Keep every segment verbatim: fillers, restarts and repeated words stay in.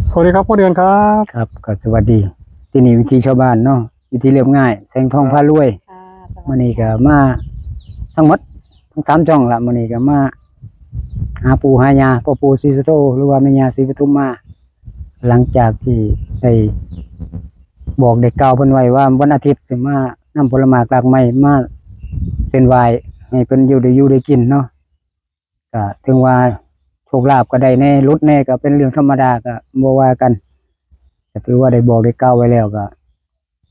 สวัสดีครับพ่อเดือนครับ ครับ ก็สวัสดี ที่นี่วิถีชาวบ้านเนาะ วิถีเรียบง่าย แสงทองพารวย ค่ะ สวัสดี มื้อนี้ก็มาทั้งหมด ทั้งสามช่องละ มื้อนี้ก็มาหาปู่หาย่า พ่อปู่ศรีสุโธ หรือว่าแม่ย่าศรีปทุมมา หลังจากที่ได้บอกได้กล่าวเพิ่นไว้ว่าวันอาทิตย์สิมานำผลหมากรากไม้มาเส้นไหว้ให้เพิ่นอยู่ได้อยู่ได้กินเนาะ ก็ถือว่าโชคลาภก็ได้แน่ หลุดแน่ ก็เป็นเรื่องธรรมดา ก็บ่ว่ากัน ก็ถือว่าได้บอกได้กล่าวไว้แล้ว ก็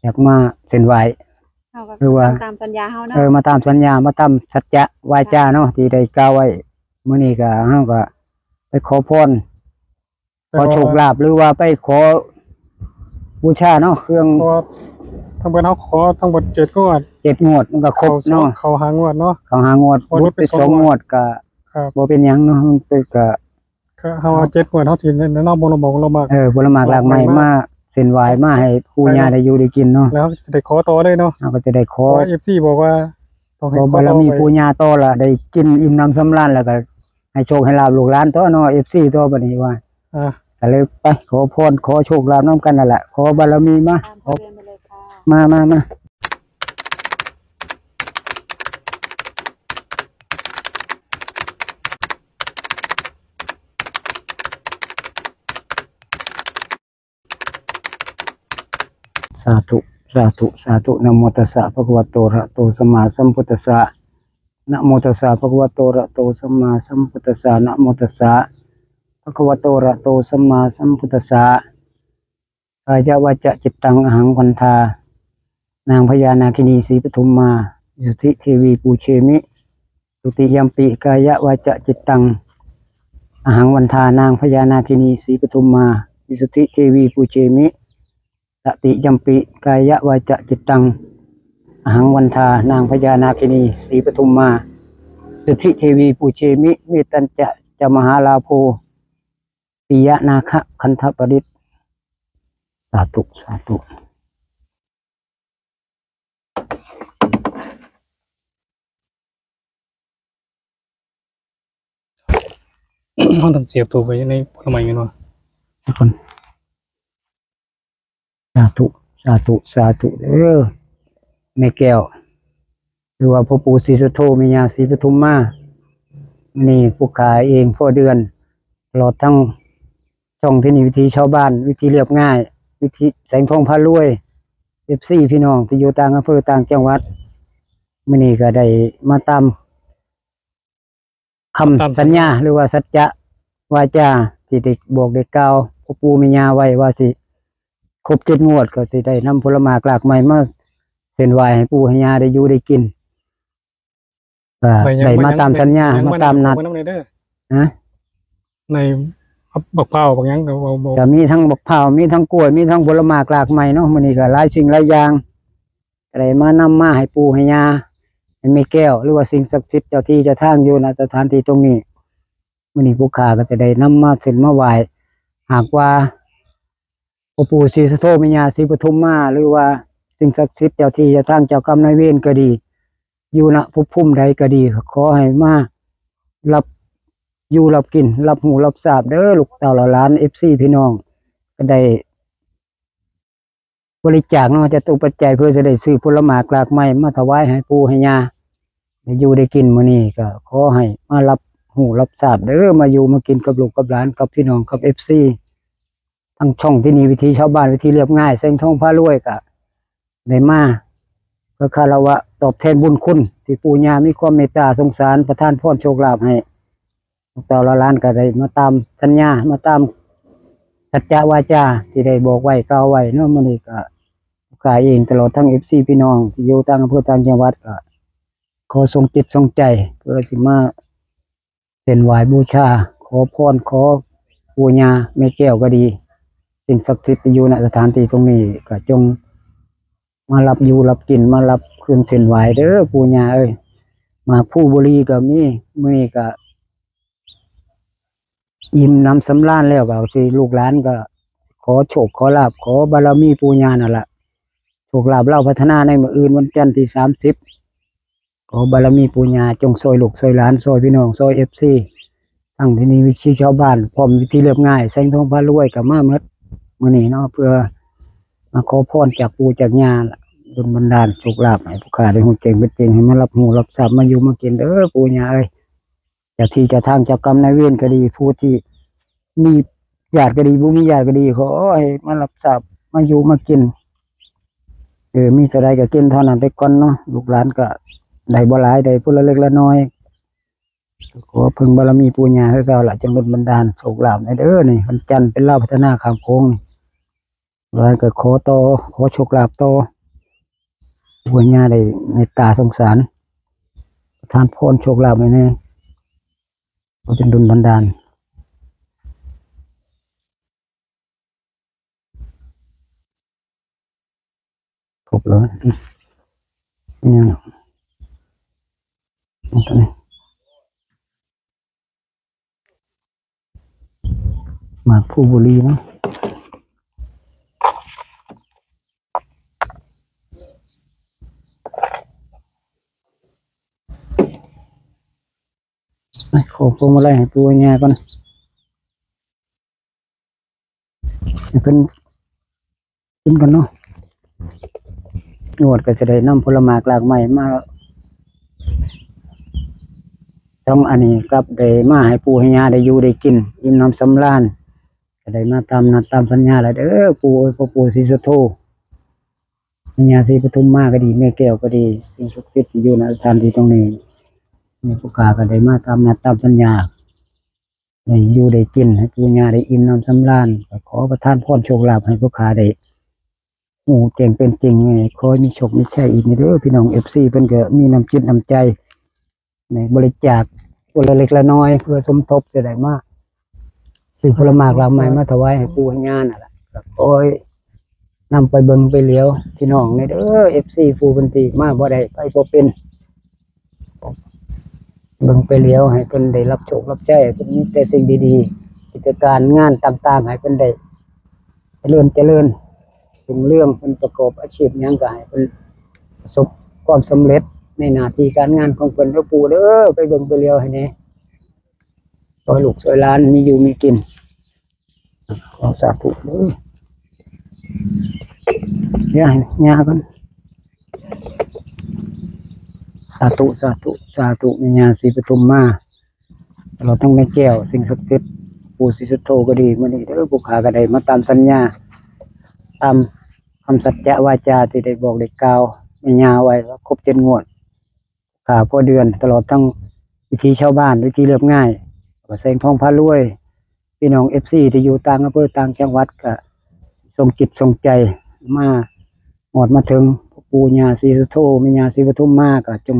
อยากมาเส้นไหว้ เฮาก็ คือว่า ทำตามสัญญาเฮาเนาะ เออ มาตามสัญญา มาตามสัจจะวาจาเนาะ ที่ได้กล่าวไว้ มื้อนี้ก็ เฮาก็ไปขอพร แต่ ขอโชคลาภ หรือว่าไปขอบูชาเนาะ เครื่อง เพราะว่าทั้งเบิดเฮาขอทั้งหมดเจ็ดงวด เจ็ดงวด มันก็ครบ เข้าสอง เนาะ เข้าห้างวดเนาะ เข้าห้างวด งวด หลุดไป หลุดไปสอง สองงวด งวด ก็ ครับ บ่เป็นหยังเนาะ มันก็ ก็เฮาว่าเจ็ดงวด เฮาสิแนะนำบ่ลงบอกลงมาก เออ ผลหมากรากไม้ หมากไม้มา มาเส้นไหว้มาให้ปู่ย่าได้อยู่ได้กินเนาะ แล้วเฮาก็จะได้ขอต่อเลยเนาะ เฮาก็จะได้ขอ เพราะว่า เอฟซี บอกว่าต้องให้ ขอบารมี ขอต่อไป ปู่ย่าต่อละ ได้กินอิ่มหนำสำราญ แล้วก็ให้โชคให้ลาภลูกหลานต่อเนาะ เอฟซี ต่อบัดนี้ว่า อ่ะ ก็เลยไปขอพรขอโชคลาภนำกันนั่นแหละ ขอบารมีมา ตามพ่อเดือนไปเลยค่ะ มา มา มา สาธุ สาธุ สาธุ นะโมตัสสะ ภะคะวะโต อะระหะโต สัมมาสัมพุทธัสสะ นะโมตัสสะ ภะคะวะโต อะระหะโต สัมมาสัมพุทธัสสะ นะโมตัสสะ ภะคะวะโต อะระหะโต สัมมาสัมพุทธัสสะ กายวาจาจิตตัง อหังวันทา นางพญานาคินีศรีปทุมมา วิสุทธิเทวีปูเชมิ ทุติยัมปิ กายวาจาจิตตัง อหังวันทา นางพญานาคินีศรีปทุมมา วิสุทธิเทวีปูเชมิ ตติยัมปิ กายวาจาจิตตัง อหังวันทา นางพญานาคินีศรีปทุมมา วิสุทธิเทวีปูเชมิ เมตตัญจะ จะมหาลาโภ ปิยะนาคะคันธปริต สาธุ สาธุ เฮาต้องเสียบตัวไปในผลไม้แม่นบ่ ทุกคน สาธุ สาธุ สาธุ เด้อ แม่แก้ว หรือว่าพ่อปู่ศรีสุโธ แม่ย่าศรีปทุมมา มื้อนี้ผู้ข้าเองพ่อเดือน ตลอดทั้งช่องที่นี่วิถีชาวบ้าน วิถีเรียบง่าย วิถีแสงทองพารวย เอฟซี พี่น้องที่อยู่ต่างอำเภอต่างจังหวัด มื้อนี้ก็ได้มาตาม คำสัญญา ตามสัญญา หรือว่าสัจจะวาจาที่ได้บอกได้กล่าวพ่อปู่แม่ย่าไว้ว่าสิครบเจ็ดงวดก็สิได้นำผลหมากรากไม้มาเส้นไหว้ให้ปู่ให้ย่าได้อยู่ได้กิน ก็ ใบหยัง ได้มาตามสัญญา ใบหยัง มาตามนัด ใบหยัง ใบหยัง นะ ในบักพร้าวบักหยังก็เอา ก็มีทั้งบักพร้าว มีทั้งกล้วย มีทั้งผลหมากรากไม้เนาะ มื้อนี้ก็หลายสิ่งหลายอย่าง ก็ได้มานำมาให้ปู่ให้ย่า ให้แม่แก้ว หรือว่าสิ่งศักดิ์สิทธิ์เจ้าที่เจ้าทางอยู่ ณ สถานที่ตรงนี้ มื้อนี้ผู้ข้าก็จะได้นำมาเส้นมาไหว้ หากว่าพ่อปู่ศรีสุโธ แม่ย่าศรีปทุมมา หรือว่าสิ่งศักดิ์สิทธิ์เจ้าที่เจ้าทางเจ้ากรรมนายเวรก็ดี อยู่ ณ ภพภูมิใดก็ดี ขอให้มารับอยู่รับกิน รับรู้รับทราบเด้อ ลูกเต้าเหล่าหลาน เอฟซี พี่น้อง ก็ได้ บริจาคเนาะ จตุปัจจัย เพื่อจะได้ซื้อผลหมากรากไม้มาถวายให้ปู่ให้ย่า ได้อยู่ได้กินมื้อนี้ ก็ขอให้มารับรู้รับทราบเด้อ มาอยู่มากินกับลูกกับหลาน กับพี่น้อง กับ เอฟซี ทั้งช่องที่นี่วิถีชาวบ้าน วิถีเรียบง่าย แสงทองพารวย ก็ได้มา ก็คารวะตอบแทนบุญคุณที่ปู่ย่ามีความเมตตาสงสาร ประทานพรโชคลาภให้ ลูกเต้าเหล่าหลานก็ได้มาตามสัญญา มาตามสัจจะวาจาที่ได้บอกไว้กล่าวไว้เนาะ มื้อนี้ก็ผู้ข้าเองตลอดทั้ง เอฟซี พี่น้องที่อยู่ต่างอำเภอต่างจังหวัด ก็ขอส่งจิตส่งใจ เพื่อสิมาเส้นไหว้บูชา ขอพร ขอปู่ย่าแม่แก้วก็ดี สิ่งศักดิ์สิทธิ์ที่อยู่ ณ สถานที่ตรงนี้ ก็จง มารับอยู่รับกิน มารับเครื่องเส้นไหว้เด้อปู่ย่าเอ้ย หมากพลูบุหรี่ก็มี มื้อนี้ก็อิ่มหนำสำราญแล้ว ก็สิลูกหลานก็ขอโชคขอลาภ ขอบารมีปู่ย่านั่นล่ะ โชคลาภลาวพัฒนาในมื้ออื่นวันจันทร์ที่สามสิบ ขอบารมีปู่ย่าจงช่วยลูกช่วยหลาน ช่วยพี่น้อง ช่วย เอฟซี ทั้งที่นี่วิถีชาวบ้าน พร้อมวิธีเรียบง่าย แสงทองพารวยก็มาหมดมื้อนี้เนาะ เพื่อมาขอพรจากปู่จากย่าล่ะ ดลบันดาลโชคลาภให้ผู้ข้าได้ฮู้แจ้งเป็นจริง ให้มารับรู้รับทราบ มาอยู่มากินเด้อปู่ย่าเอ้ย เจ้าที่เจ้าทางเจ้ากรรมนายเวรก็ดี ผู้ที่มีญาติก็ดี บ่มีญาติก็ดี ขอให้มารับทราบ มาอยู่มากิน เออ มีเท่าใดก็กินเท่านั้นไปก่อนเนาะ ลูกหลานก็ได้บ่หลาย ได้ผู้ละเล็กละน้อย ขอเพิ่งบารมีปู่ย่าคือเก่าล่ะ จั่งดลบันดาลโชคลาภให้เด้อ นี่วันจันทร์เป็นลาวพัฒนาข้ามโขงนี่ แล้วก็ขอต่อ ขอโชคลาภต่อ ปู่ย่าได้เมตตาสงสาร ประทานพรโชคลาภให้แน่ ขอจั่งดลบันดาล ครบแล้ว อืม นี่ นี่ตัวนี้ หมากพลูบุรีเนาะ ขอพวงมาลัยให้ปู่ย่าก่อน ให้เพิ่นกินก่อนเนาะ งวดก็สิได้นำผลหมากหลากไม้มา ทั้งอันนี้กับได้มาให้ปู่ให้ย่าได้อยู่ได้กิน อิ่มหนำสำราญ ก็ได้มาตามนัดตามสัญญาแล้วเด้อ ปู่เอ้ย พ่อปู่ศรีสุโธ แม่ย่าศรีปทุมมาก็ดี แม่แก้วก็ดี สิ่งศักดิ์สิทธิ์ที่อยู่ในสถานที่ตรงนี้ นี่ผู้ข้าก็ได้มาตามนัดตามสัญญา ได้อยู่ได้กิน ให้ปู่ย่าได้อิ่มหนำสำราญ ก็ขอประทานพรโชคลาภให้ผู้ข้าได้ฮู้แจ้งเป็นจริง ขอให้มีโชคมีชัยอีกนี่เด้อ พี่น้องเอฟซี เพิ่นก็มีน้ำจิตน้ำใจ ในบริจาคคนละเล็กละน้อย เพื่อสมทบจะได้มาซื้อผลหมากหลากไม้มาถวายให้ปู่ให้ย่านั่นล่ะ ก็ขอให้นำไปเบิ่งไปเหลียวพี่น้องในเด้อ เอฟซี ผู้เพิ่นที่มาบ่ได้ไปบ่เป็น เบิ่งไปเหลียวให้เพิ่นได้รับโชครับใช้ ให้เพิ่นมีแต่สิ่งดีๆ กิจการงานต่างๆ ให้เพิ่นได้เจริญเจริญ รุ่งเรือง เพิ่นประกอบอาชีพหยังก็ให้เพิ่นประสบความสำเร็จในหน้าที่การงานของเพิ่นเด้อปู่เด้อ ไปเบิ่งไปเหลียวให้แหน่ ช่วยลูกช่วยหลานมีอยู่มีกิน ขอสาธุเด้อ เดี๋ยวให้ย่าก่อน สาธุ สาธุ สาธุ แม่ย่าศรีปทุมมา ตลอดทั้งแม่แก้ว สิ่งศักดิ์สิทธิ์ ปู่ศรีสุโธก็ดี มื้อนี้เด้อ ผู้ข้าก็ได้มาตามสัญญา ตามคำสัจจะวาจาที่ได้บอกได้กล่าวแม่ย่าไว้ว่าครบเจ็ดงวด ข้าพ่อเดือน ตลอดทั้งวิถีชาวบ้าน วิถีเรียบง่าย ก็แสงทองพารวย พี่น้องเอฟซีที่อยู่ต่างอำเภอต่างจังหวัดก็ส่งจิตส่งใจมาฮอดมาถึงปู่ย่าศรีสุโธ แม่ย่าศรีปทุมมา ก็จง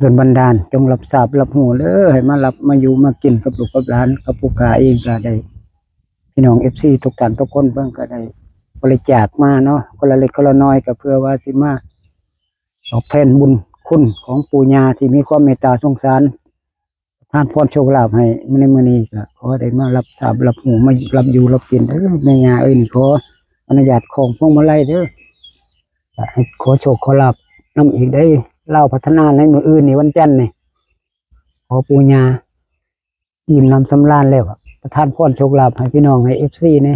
ดลบันดาล จงรับทราบรับรู้เด้อ ให้มารับมาอยู่มากินกับลูกกับหลาน กับผู้ข้าเองก็ได้ พี่น้องเอฟซีทุกท่านทุกคนเพิ่นก็ได้บริจาคมาเนาะ คนละเล็กคนละน้อย ก็เพื่อว่าสิมาตอบแทนบุญคุณของปู่ย่าที่มีความเมตตาสงสาร ทานพรโชคลาภให้ในมื้อนี้ ก็ขอได้มารับทราบรับรู้ มารับอยู่รับกินเด้อ แม่ย่าเอ้ย นี่ขออนุญาตคล้องพวงมาลัยเด้อ ก็ให้ขอโชคขอลาภนำอีกได้อ ลาวพัฒนาในมื้ออื่นนี่ วันจันทร์นี่ ขอปู่ย่าอิ่มหนำสำราญแล้ว ประทานพรโชคลาภให้พี่น้อง ให้เอฟซีแหน่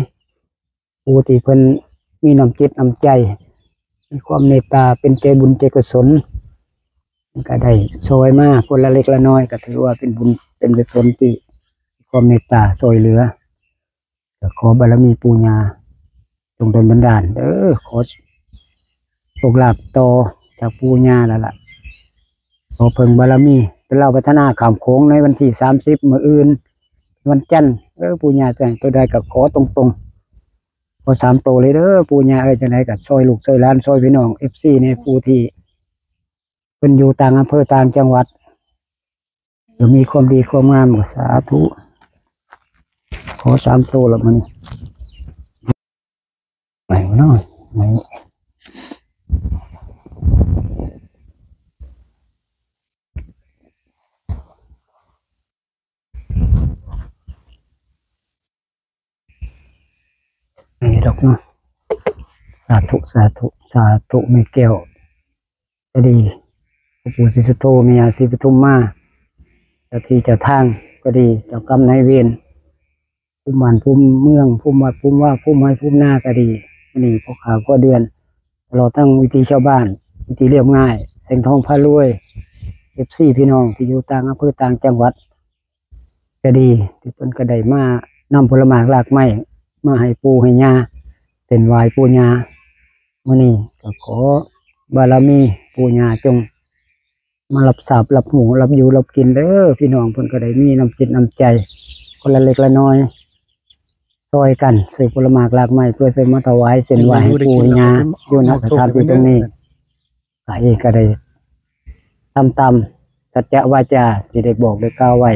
ผู้ที่เพิ่นมีน้ำจิตน้ำใจ มีความเมตตา เป็นใจบุญใจกุศล ก็ได้ช่วยมาคนละเล็กละน้อย ก็ถือว่าเป็นบุญเป็นกุศลที่มีความเมตตาช่วยเหลือ ก็ขอบารมีปู่ย่าจงดลบันดาลเด้อ ขอโชคลาภต่อจากปู่ย่าแล้วล่ะ ขอเพิ่งบารมี เป็นลาวพัฒนาข้ามโขงในวันที่สามสิบ มื้ออื่น วันจันทร์ เออ ปู่ย่าจะให้ตัวใดก็ขอตรงๆ ขอสามตัวเลยเด้อ ปู่ย่าเอ้ย จังใดก็ช่วยลูกช่วยหลาน ช่วยพี่น้องเอฟซีแหน่ ผู้ที่เพิ่นอยู่ต่างอำเภอต่างจังหวัด จะมีความดีความงามก็สาธุ ขอสามตัวละมัน ไหนวะเนาะ ไหน นี่ดอกเนาะ สาธุ สาธุ สาธุ แม่แก้ว ก็ดี พ่อปู่ศรีสุโธ แม่ย่าศรีปทุมมา เจ้าที่เจ้าทาง ก็ดี เจ้ากรรมนายเวร ภูมิบ้านภูมิเมือง ภูมิวัดภูมิวา ภูมิไฮ่ภูมินาก็ดี มื้อนี้พ่อข้าพ่อเดือน ตลอดทั้งวิถีชาวบ้าน วิถีเรียบง่าย แสงทองพารวย เอฟซี พี่น้องที่อยู่ต่างอำเภอต่างจังหวัด ก็ดี ที่เพิ่นก็ได้มานำผลหมากหลากไม้มาให้ปู่ให้ย่า เส้นไหว้ปู่ย่า มื้อนี้ก็ขอบารมีปู่ย่าจง มารับทราบรับรู้รับอยู่รับกินเด้อพี่น้อง เพิ่นก็ได้มีน้ำจิตน้ำใจ คนละเล็กละน้อย ซอยกันซื้อผลหมากหลากไม้เพื่อซื้อมาถวายเส้นไหว้ให้ปู่ให้ย่า อยู่ณสถานที่ตรงนี้ ก็เองก็ได้ทำตามสัจจะวาจาที่ได้บอกได้กล่าวไว้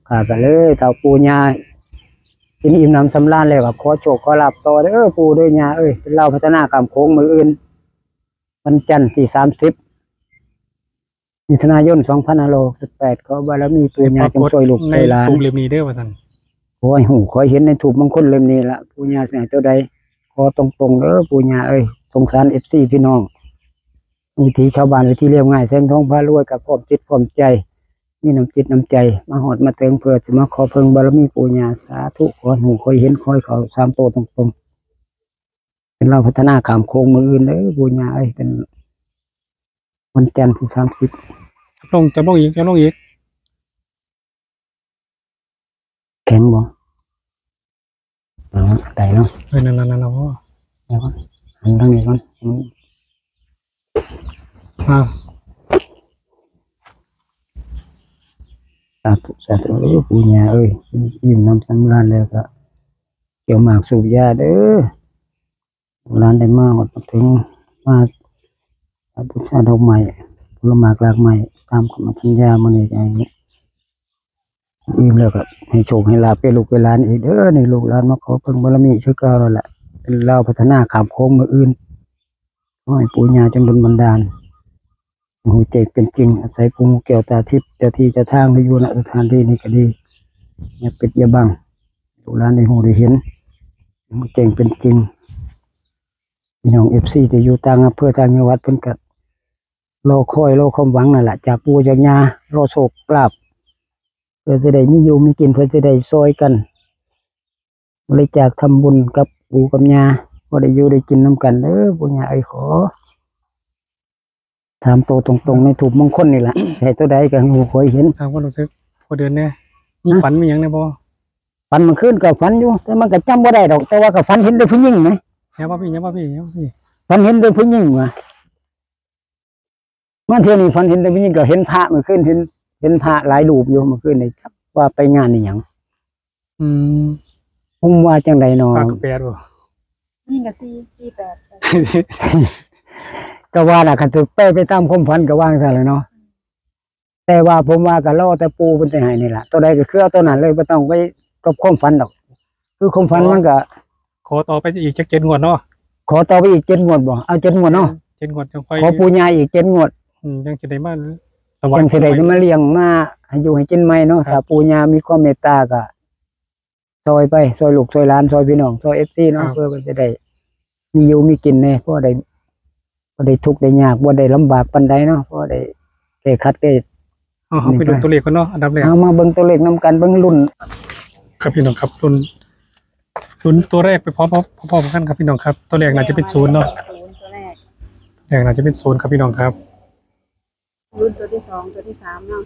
ข้าก็เลย ถ้าปู่ย่ากินอิ่มหนำสำราญแล้วก็ขอโชคขอลาภต่อเด้อปู่เด้อย่าเอ้ย เป็นลาวพัฒนาข้ามโขงมื้ออื่น วันจันทร์ที่สามสิบ มิถุนายน สองพันห้าร้อยหกสิบแปด ขอบารมีปู่ย่าจงช่วยลูกช่วยหลาน ในธูปเล่มนี้เด้อว่าซั่น ขอให้ฮู้ขอให้เห็นในธูปมงคลเล่มนี้ละ ปู่ย่าสิให้ตัวใด ขอตรงๆเด้อปู่ย่าเอ้ย สงสาร เอฟซี พี่น้อง วิถีชาวบ้าน วิถีเรียบง่าย แสงทองพารวยก็พร้อมจิตพร้อมใจ มีน้ำจิตน้ำใจ มาฮอดมาถึงเพื่อสิมาขอเพิ่งบารมีปู่ย่า สาธุ ขอให้ฮู้ขอให้เห็น ขอให้เข้าสามตัวตรงๆ เป็นลาวพัฒนาข้ามโขงมื้ออื่นเด้อปู่ย่าเอ้ย เป็นวันจันทร์ที่สามสิบ ลง จะลงอีก จะลงอีก แข็งบ่ อ๋อ ได้เนาะ เออ นั่นๆๆๆ เดี๋ยวก่อน หันทางนี้ก่อน อืม อ่า สาธุ สาธุ เอ้ย ปู่ย่าเอ้ย อิ่มหนำสำราญแล้วก็ เกี่ยวหมากสูบยาเด้อ หลานได้มาฮอดมาถึง มาบูชาดอกไม้ ผลหมากหลากไม้ ตามคำสัญญามื้อนี้ ให้อิ่มแล้วก็ให้โชคให้ลาภแก่ลูกแก่หลานอีกเด้อ นี่ลูกหลานมาขอเพิ่งบารมีคือเก่านั่นแหละ เป็นลาวพัฒนาข้ามโขงมื้ออื่น ขอให้ปู่ย่าจงดลบันดาล ฮู้แจ้งเป็นจริง อาศัยผู้ฮู้แก้วตาทิพย์ เจ้าที่เจ้าทางที่อยู่ณสถานที่นี้ก็ดี อย่าปิดอย่าบัง ลูกหลานได้ฮู้ได้เห็น ฮู้แจ้งเป็นจริง พี่น้อง เอฟซี ที่อยู่ต่างอำเภอต่างจังหวัด เพิ่นก็รอคอยรอความหวังนั่นแหละ จากปู่จากย่า รอโชคลาภ เพื่อจะได้มีอยู่มีกิน เพื่อจะได้ซอยกัน บริจาคทำบุญกับปู่กับย่า พอได้อยู่ได้กินนำกันเด้อปู่ย่าเอ้ย ขอสามตัวตรงๆ ในธูปมงคลนี่แหละ ให้ตัวใดก็ให้ฮู้ขอให้เห็น ถามความรู้สึกพ่อเดือนแน่ มี ฮะ ฝันมีหยังแน่บ่ ฝันเมื่อคืนก็ฝันอยู่ แต่มันก็จำบ่ได้ดอก แต่ว่าก็ฝันเห็นแต่ผู้หญิงนะ ยังว่าพี่ ยังว่าพี่ ยังว่าพี่ ฝันเห็นแต่ผู้หญิงว่ะ มาเทื่อนี้ฝันเห็นแต่ผู้หญิง ก็เห็นพระเมื่อคืน เห็น เห็นพระหลายรูปอยู่เมื่อคืนนี่ ว่าไปงานอีหยัง อืม ผมว่าจังใดน้อ ปากกาแปดบ่ นี่ก็สี่ สี่แปด ก็ว่าล่ะ คันสิแปลไปตามความฝันก็ว่าจั่งซั่นแหละเนาะ แต่ว่าผมว่าก็รอแต่ปู่เพิ่นสิให้นี่ล่ะ ตัวใดก็คือเอาตัวนั้นเลย บ่ต้องไปกับความฝันดอก คือความฝันมันก็ ขอต่อไปอีกจักเจ็ดงวดเนาะ ขอต่อไปอีกเจ็ดงวดบ่ เอาเจ็ดงวดเนาะ เจ็ดงวดจังค่อย ขอปู่ย่าอีกเจ็ดงวด อืม จังสิได้มาถวาย จังสิได้มาเลี้ยง มาให้อยู่ให้กินใหม่เนาะ ครับ ถ้าปู่ย่ามีความเมตตาก็ ซอยไป ซอยลูก ซอยหลาน ซอยพี่น้อง ซอย เอฟซี เนาะ ครับ เพื่อมันจะได้มีอยู่มีกินแน่ พอได้ บ่ได้ทุกข์ได้ยาก บ่ได้ลำบากปานใดเนาะ พอได้แก้ขัดแก้ เอา เอาไปดูตัวเลขก่อนเนาะ อันดับแรก เอามาเบิ่งตัวเลขนำกัน เบิ่งรุ่น ครับพี่น้องครับ รุ่น รุ่นตัวแรกไปพร้อมๆ พร้อมๆ กันครับพี่น้องครับ ตัวแรกน่าจะเป็นศูนย์เนาะ ศูนย์ตัวแรก แรกน่าจะเป็นศูนย์ครับพี่น้องครับ รุ่นตัวที่สอง ตัวที่สามเนาะ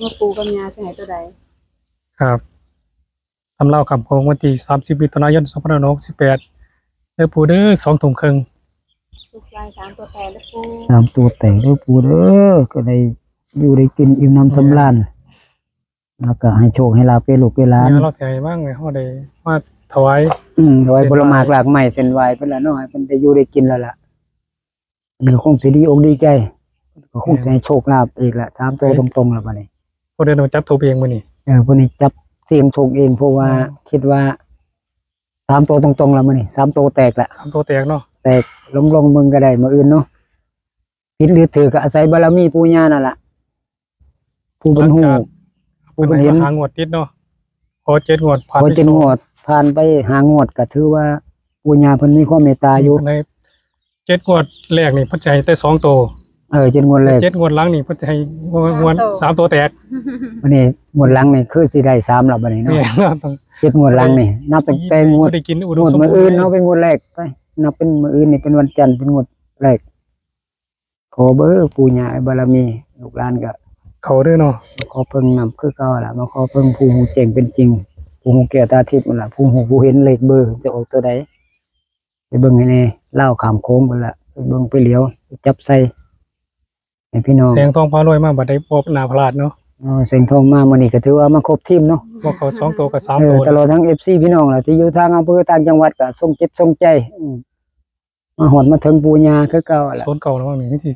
ว่าปู่กับย่าสิให้ตัวใด ครับ ตำราข้ามโขงวันที่สามสิบ มิถุนายน สองพันห้าร้อยหกสิบแปด เด้อปู่เด้อ สองทุ่มครึ่ง ลูกชายสามตัวแตกเด้อปู่ สามตัวแตกเด้อปู่เด้อ ก็ได้อยู่ได้กินอิ่มหนำสำราญ แล้วก็ให้โชคให้ลาภแก่ลูกแก่หลาน เนี่ยเราถ่ายบ้างเลย เฮาได้มาถวาย อืม ถวาย เส้นไหว้ ผลหมากหลากไม้เส้นไหว้เพิ่นละเนาะ ให้เพิ่นได้อยู่ได้กินแล้วล่ะ เพิ่นก็คงสิดีอกดีใจ ก็คงสิให้โชคลาภอีกละ สามตัว เอ้ย ตรงๆ แล้วบัดนี้ พอเดินมาจับธูปเองมื้อนี้ เออ พวกนี้จับเสี่ยงโชคเอง เพราะว่า อืม คิดว่า สามตัวตรงๆ แล้วมื้อนี้ สามตัวแตกละ สามตัวแตกเนาะ แตก ลองๆ เบิ่งก็ได้มื้ออื่นเนาะ ผิดหรือถูกก็อาศัยบารมีปู่ย่านั่นล่ะ ผู้เพิ่นฮู้ หลังจาก ผู้เพิ่นเห็น เพิ่นให้มาห้างวดติดเนาะ ขอเจ็ดงวด ผ่าน ขอ ไป เจ็ด งวด ผ่านไปห้างวด ก็ถือว่าปู่ย่าเพิ่นมีความเมตตาอยู่ ในเจ็ดงวดแรกนี่เพิ่นจะให้แต่สองตัว เออ เจ็ดงวดแรก เจ็ดงวดหลังนี่เพิ่นจะให้งวด สามตัว สามตัวแตก วันนี้งวดหลังนี่คือสิได้สามแล้วบัดนี้เนาะ แม่นเนาะ เจ็ดงวดหลังนี่ นับตั้งแต่งวด บ่ได้กินอุดม งวดมื้ออื่นเนาะ เป็นงวดแรกไป นับเป็นมื้ออื่นนี่เป็นวันจันทร์ เป็นงวดแรก ขอเบ้อปู่ย่าบารมี ลูกหลานก็ เข้าเด้อเนาะ มาขอเพิ่งนำคือเก่าล่ะ มาขอเพิ่งผู้ฮู้แจ้งเป็นจริง ผู้ฮู้แก้วตาทิพย์นั่นล่ะ ผู้ฮู้ผู้เห็นเลขเบอร์จะออกตัวใด ไปเบิ่งให้แน่ ลาวข้ามโขงพุ่นล่ะ ไปเบิ่งไปเหลียว ไปจับใส่ ให้พี่น้อง แสงทองพารวยมาบัดได้พบหน้าพลาดเนาะ เออ แสงทองมามื้อนี้ก็ถือว่ามาครบทีมเนาะ พวกเขาสองตัวกับสาม เออ ตัว ตลอดทั้ง เอฟซี พี่น้องล่ะ ที่อยู่ทางอำเภอต่างจังหวัดก็ส่งจิตส่งใจ อืม มาฮอดมาถึงปู่ย่าคือเก่าล่ะ ศูนย์เก้าแล้วมั้งนี่ ที่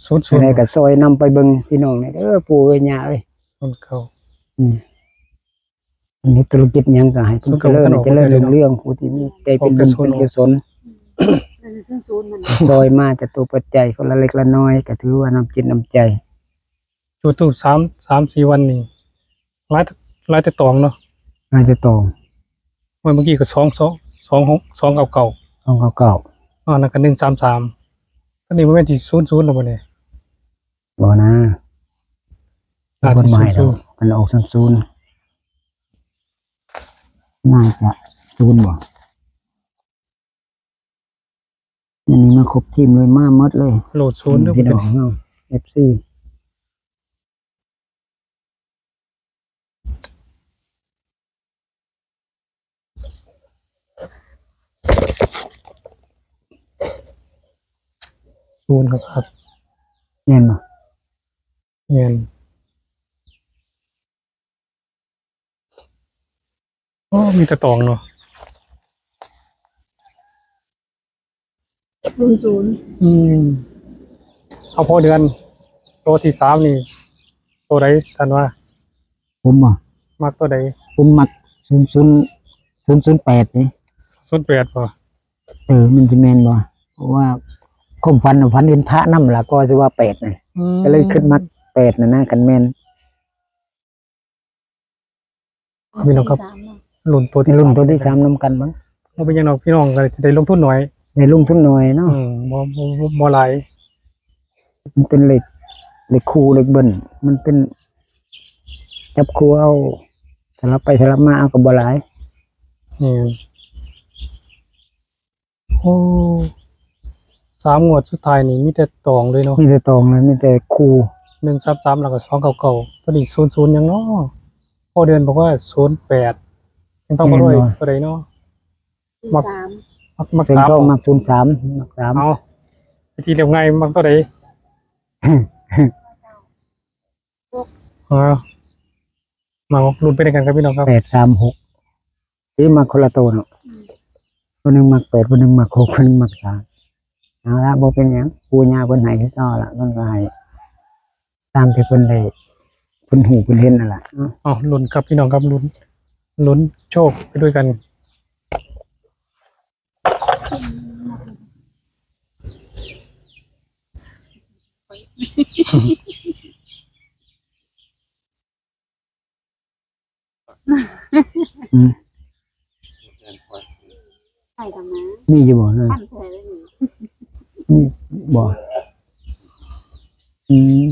ศูนย์ศูนย์ จั่งใดก็ซอยนำไปเบิ่งพี่น้องนี่เด้อ ปู่เอ้ยย่าเอ้ย ศูนย์เก้า อืม อันนี้ธุรกิจหยังก็ให้เพิ่น ศูนย์เก้า เจริญ เจริญรุ่งเรือง ผู้ที่มีใจเป็นบุญเป็นกุศล อันนี้ศูนย์ศูนย์มัน ซอยมาจากตัวปัจจัยคนละเล็กละน้อย ก็ถือว่าน้ำจิตน้ำใจ จุดธูปสาม สามสี่วันนี่ หลาย หลายแต่ตองเนาะ หลายแต่ตอง เมื่อกี้ก็สอง สอง สองหก สองเก้าเก้า สองเก้าเก้า อ่า นั่นก็หนึ่งสามสาม อันนี้มันเป็นที่ศูนย์ศูนย์แล้วบ่เนี่ย บ่นะ น่าจะ คนใหม่ ศูนย์ศูนย์ มันออกศูนย์ศูนย์ น่าจะศูนย์บ่ อันนี้มาครบทีมเลย มาหมดเลย โหลดศูนย์ อืม เด้อ พี่น้องเฮา เอฟซี ศูนย์ครับ แม่นบ่ แม่น โอ้ มีแต่ตองเนาะ ศูนย์ศูนย์ อืม เอาพ่อเดือน ตัวที่สามนี่ ตัวใดท่านว่า ผมบ่ มักตัวใด ผมมักศูนย์ศูนย์ ศูนย์ศูนย์แปดนี่ ศูนย์แปด บ่ เออ มันสิแม่นบ่ เพราะว่าความฝันน่ะ ฝันเห็นพระนำล่ะ ก็สิว่าแปดน่ะ อืม ก็เลยคิดมักแปดน่ะนะ คันแม่น พี่น้องครับ ตัวที่สามเนาะ ลุ้นตัวที่ ลุ้นตัวที่สามนำกันมั้ง บ่เป็นหยังดอกพี่น้อง ก็ได้ลงทุนน้อย ได้ลงทุนน้อยเนาะ อืม บ่ บ่ บ่ บ่หลาย มันเป็นเลข เลขคู่เลขเบิ้ล มันเป็น จับคู่เอา สลับไปสลับมาเอาก็บ่หลาย อืม โอ้ สามงวดสุดท้ายนี่มีแต่ตองเลยเนาะ มีแต่ตองเลย มีแต่คู่ หนึ่งสามสาม แล้วก็ สองเก้าเก้า ตัวนี้ ศูนย์ศูนย์ หยังเนาะ พ่อเดือนบอกว่า ศูนย์แปด ยังต้องมาด้วย แน่นอน ตัวใดเนาะ มัก สาม มัก มัก เสียง สาม ทอง บ่ มัก ศูนย์สาม มัก สาม เอา วิธีเรียบง่าย มักตัวใด หก อ่า มาลุ้นไปด้วยกันครับพี่น้องครับ แปดสามหก ที่มาคนละตัวเนาะ อืม คนหนึ่งมักแปด คนหนึ่งมักหก คนหนึ่งมักสาม เอาละ บ่เป็นหยัง ปู่ย่าเพิ่นให้คือเก่าละ เพิ่นก็ให้ ตามที่เพิ่นได้ เพิ่นฮู้เพิ่นเห็นนั่นล่ะ เนาะ เอา ลุ้นครับพี่น้องครับ ลุ้น ลุ้นโชคไปด้วยกัน อืม ใส่ทำไม มีอยู่บ่นะ อันแท้เลยนี่ มีบ่ อืม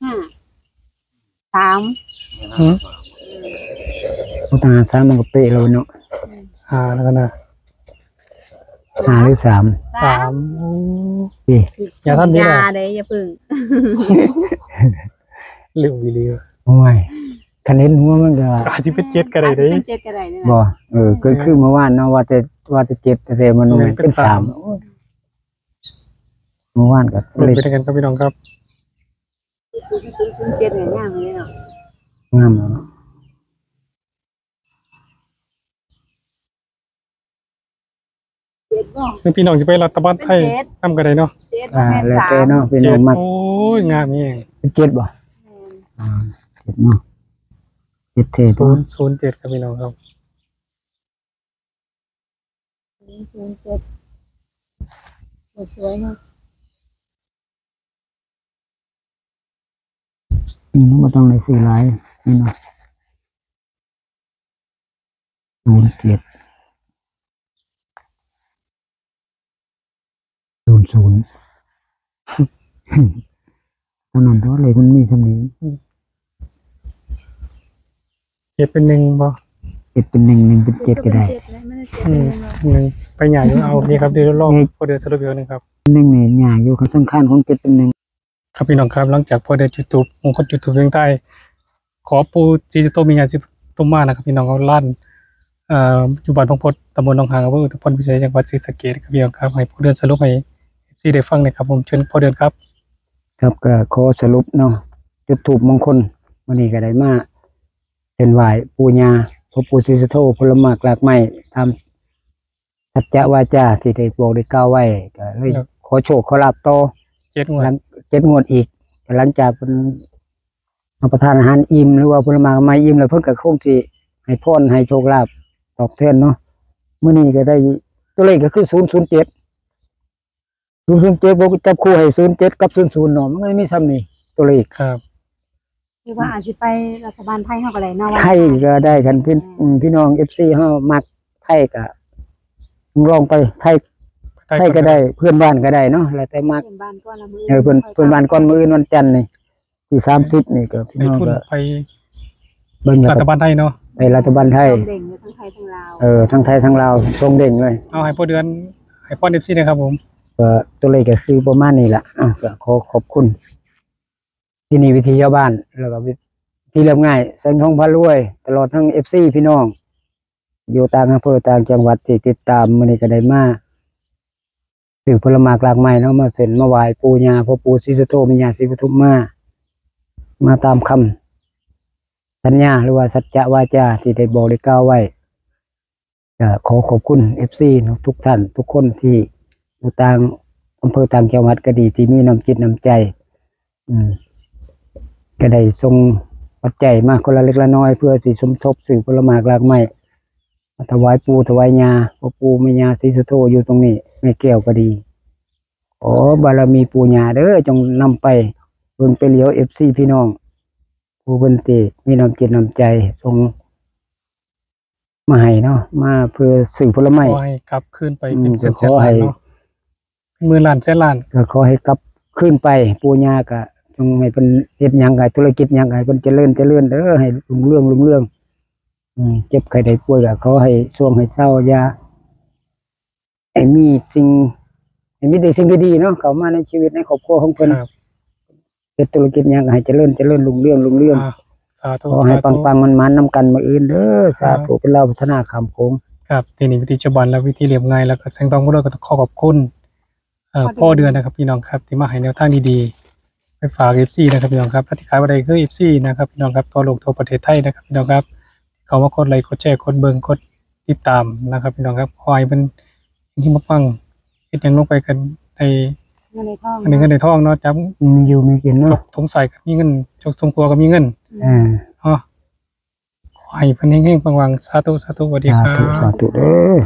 ห้า สาม หืม เอาตาสามมันก็เป๊ะแล้วเนาะ ห้าแล้วกันนะ ห้าหรือสาม สาม โอ้ เอ๊ะ อย่าท่านนี้นะ อย่าเด้ อย่าพึ่ง ลืมอีหลี โอ้ย คันเห็นหัวมันก็ อาจจะเป็นเจ็ดก็ได้เด้ อาจจะเป็นเจ็ดก็ได้นี่นะ บ่ เออ ก็คือเมื่อวานเนาะ ว่าแต่ ว่าแต่เจ็ด แต่มัน เออ เป็น เป็นสาม สาม เมื่อวานก็ เออ เป็นกันครับพี่น้องครับ ศูนย์ศูนย์เจ็ดเนี่ย งามเลยเนาะ งามแล้วเนาะ เจ็ดบ่ คือพี่น้องจะไปรัฐบาลไทย เป็นเจ็ด นำก็ได้เนาะ เจ็ด อ่า แม่น แล้วแต่เนาะ สาม พี่น้องมัก เจ็ด โอ้ย งามนี่เอง เป็นเจ็ดบ่ แม่น อ่า เจ็ดเนาะ เจ็ดเท่ ศูนย์ศูนย์เจ็ด ครับพี่น้องครับ ศูนย์ศูนย์เจ็ด สวยๆเนาะ อืม บ่ต้องได้ซื้อหลาย นี่เนาะ ศูนย์เจ็ด ศู ศูนย์ศูนย์ เท่านั้นตัวเลขมันมีส่ำนี้ เจ็ดเป็นหนึ่งบ่ เจ็ดเป็นหนึ่ง หนึ่งเป็นเจ็ดก็ได้ อืมหนึ่งไปหย่าอยู่ เอา โอเคครับ เดี๋ยวลองพ่อเดือนสรุปอีกหนึ่งครับ หนึ่งนี่ยากอยู่ครับ สำคัญของเจ็ดเป็นหนึ่ง ครับพี่น้องครับ หลังจากพ่อเดือนจุดธูปมงคลจุดธูปเสียงทาย ขอปู่ศรีสุโธแม่ย่าศรีปทุมมานะครับ พี่น้องครับ ลานเอ่ออยู่บ้านพังพด ตำบลหนองหาง อำเภออุทุมพรพิสัย จังหวัดศรีสะเกษครับพี่น้องครับ ให้พ่อเดือนสรุปให้เอฟซีได้ฟังหน่อยครับผม เชิญพ่อเดือนครับ ครับ ก็ขอสรุปเนาะ จุดธูปมงคล มื้อนี้ก็ได้มาเส้นไหว้ปู่ย่า พ่อปู่ศรีสุโธ ผลหมากรากไม้ ตามสัจจะวาจาที่ได้บอกได้กล่าวไว้ ก็เลย ครับ ขอโชคขอลาภต่อ เจ็ดงวด หลัง เจ็ดงวดอีก หลังจากเพิ่นรับประทานอาหารอิ่ม หรือว่าผลหมากรากไม้อิ่มแล้ว เพิ่นก็คงสิให้พรให้โชคลาภตอบแทนเนาะ มื้อนี้ก็ได้ตัวเลขก็คือ ศูนย์ศูนย์เจ็ด ศูนย์ศูนย์เจ็ด ผมจับคู่ให้ ศูนย์เจ็ด กับ ศูนย์ศูนย์ เนาะ มันก็มีส่ำนี้ตัวเลข ครับ หรือว่าอาจสิไปรัฐบาลไทยเฮาก็ได้เนาะว่า ไทยก็ได้ คันพี่ อืม พี่น้อง เอฟซี เฮามักไทยก็ลองไปไทย ไทยก็ได้ เพื่อนบ้านก็ได้เนาะ แล้วแต่มัก เพื่อนบ้านก่อนละมื้อ เออ เพื่อน เพื่อนบ้านก่อน มื้ออื่นวันจันทร์นี่ ที่ สามสิบ นี่ก็พี่ ไป น้อง ทุน ก็ ไป เบิ่ง รัฐบาลไทยเนาะ ไปรัฐบาลไทย ส่งเด้งอยู่ทั้งไทยทั้งลาว เออ ทั้งไทยทั้งลาวส่งเด้งเลย เอาให้พ่อเดือนให้พ่อเอฟซีนะครับผม ก็ตัวเลขก็ซื้อประมาณนี้ละ อ่ะ ก็ขอขอบคุณ ที่นี่วิธีชาวบ้าน แล้วก็วิธีเรียบง่าย แสงทองพารวย ตลอดทั้ง เอฟซี พี่น้อง อยู่ต่างอำเภอต่างจังหวัดที่ติดตาม มื้อนี้ก็ได้มาซื้อผลหมากรากไม้เนาะ มาเส้นมาไหว้ปู่ย่า พ่อปู่ศรีสุโธ แม่ย่าศรีปทุมมา มาตามคำสัญญา หรือว่าสัจจะวาจาที่ได้บอกได้กล่าวไว้ ก็ขอขอบคุณ เอฟซี เนาะ ทุกท่านทุกคนที่อยู่ต่างอำเภอต่างจังหวัดก็ดี ที่มีน้ำจิตน้ำใจ อืม ก็ได้ส่งปัจจัยมาคนละเล็กละน้อย เพื่อสิสมทบซื้อผลหมากรากไม้ มาถวายปู่ถวายย่า พ่อปู่แม่ย่าศรีสุโธอยู่ตรงนี้ แม่แก้วก็ดี ขอบารมีปู่ย่าเด้อ จงนำไปเบิ่งไปเหลียว เอฟซี พี่น้อง ผู้เพิ่นที่มีน้ำจิตน้ำใจส่งมาให้เนาะ มาเพื่อซื้อผลไม้ ขอให้กลับคืนไป อืม เป็นแสน ก็ขอให้ แสนล้านเนาะ หมื่นล้านแสนล้าน ก็ขอให้กลับคืนไป ปู่ย่าก็จงให้เพิ่นเฮ็ดหยังก็ ธุรกิจหยังก็ให้เพิ่นเจริญเจริญเด้อ ให้รุ่งเรืองรุ่งเรือง อืม เจ็บไข้ได้ป่วยก็ขอให้ช่วงให้เซา อย่าให้มีสิ่ง ให้มีแต่สิ่งดีๆเนาะ เข้ามาในชีวิตในครอบครัวของเพิ่น ครับ เฮ็ดธุรกิจหยังก็ให้เจริญเจริญรุ่งเรืองรุ่งเรือง อ่าสาธุ ขอให้ สาธุ ปังๆมันๆนำกันมื้ออื่นเด้อ สาธุ ครับ เป็นลาวพัฒนาข้ามโขง ครับ ที่นี่วิธีชาวบ้านและวิธีเรียบง่าย แล้วก็แสงทองพารวยก็ต้องขอขอบคุณเอ่อพ่อเดือนนะครับพี่น้องครับ ที่มาให้แนวทางดีๆ ไปฝากเอฟซีนะครับพี่น้องครับ ที่ขายบ่ได้คือเอฟซีนะครับพี่น้องครับ ทั่วโลกทั่วประเทศไทยนะครับพี่น้องครับ เข้ามากดไลค์กดแชร์กดเบิ่งกดติดตามนะครับพี่น้องครับ ขอให้เพิ่นที่มาฟังเฮ็ดหยังลงไปกันใน เงินในทอง อันนี้เงินในทองเนาะ จับ มีอยู่มีกินเนาะ จกถุงใส่ก็มีเงิน จกถุงครัวก็มีเงิน อ่า เนาะ ขอให้เพิ่นเฮงๆปังๆ สาธุ สาธุ สวัสดี สา ครั ธุ บ สาธุเด้อ